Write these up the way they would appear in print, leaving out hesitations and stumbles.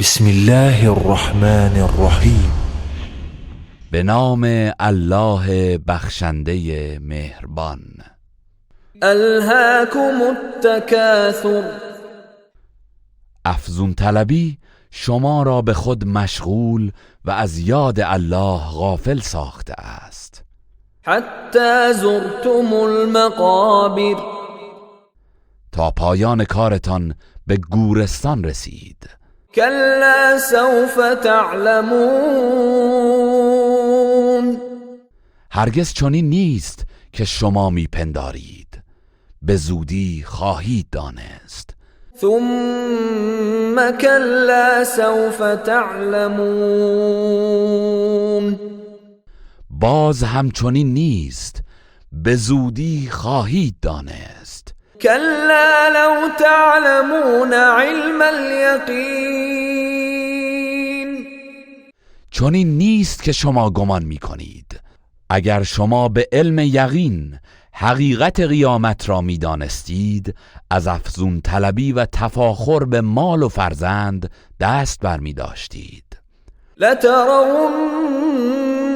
بسم الله الرحمن الرحیم. به نام الله بخشنده مهربان. الهاکم التکاثر. افزون طلبی شما را به خود مشغول و از یاد الله غافل ساخته است. حتی زرتم المقابر. تا پایان کارتان به گورستان رسید. کلا سوف تعلمون. هرگز چنین نیست که شما میپندارید، به زودی خواهید دانست. ثم کلا سوف تعلمون. باز همچنین نیست، به زودی خواهید دانست. کلا لو تعلمون علم الیقین. چنین نیست که شما گمان میکنید. اگر شما به علم یقین حقیقت قیامت را میدانستید، از افزون طلبی و تفاخر به مال و فرزند دست برمیداشتید. لترون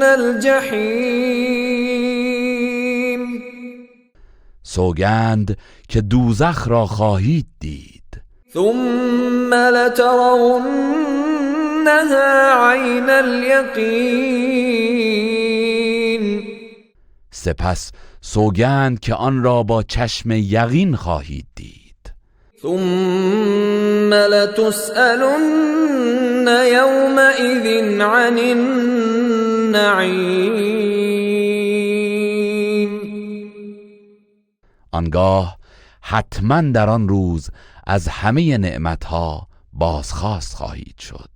الجحیم. سوگند که دوزخ را خواهید دید. ثم لترونها عین الیقین. سپس سوگند که آن را با چشم یقین خواهید دید. ثم لتسألن یومئذ عن النعیم. آنگاه حتما در آن روز از همه نعمتها بازخواست خواهید شد.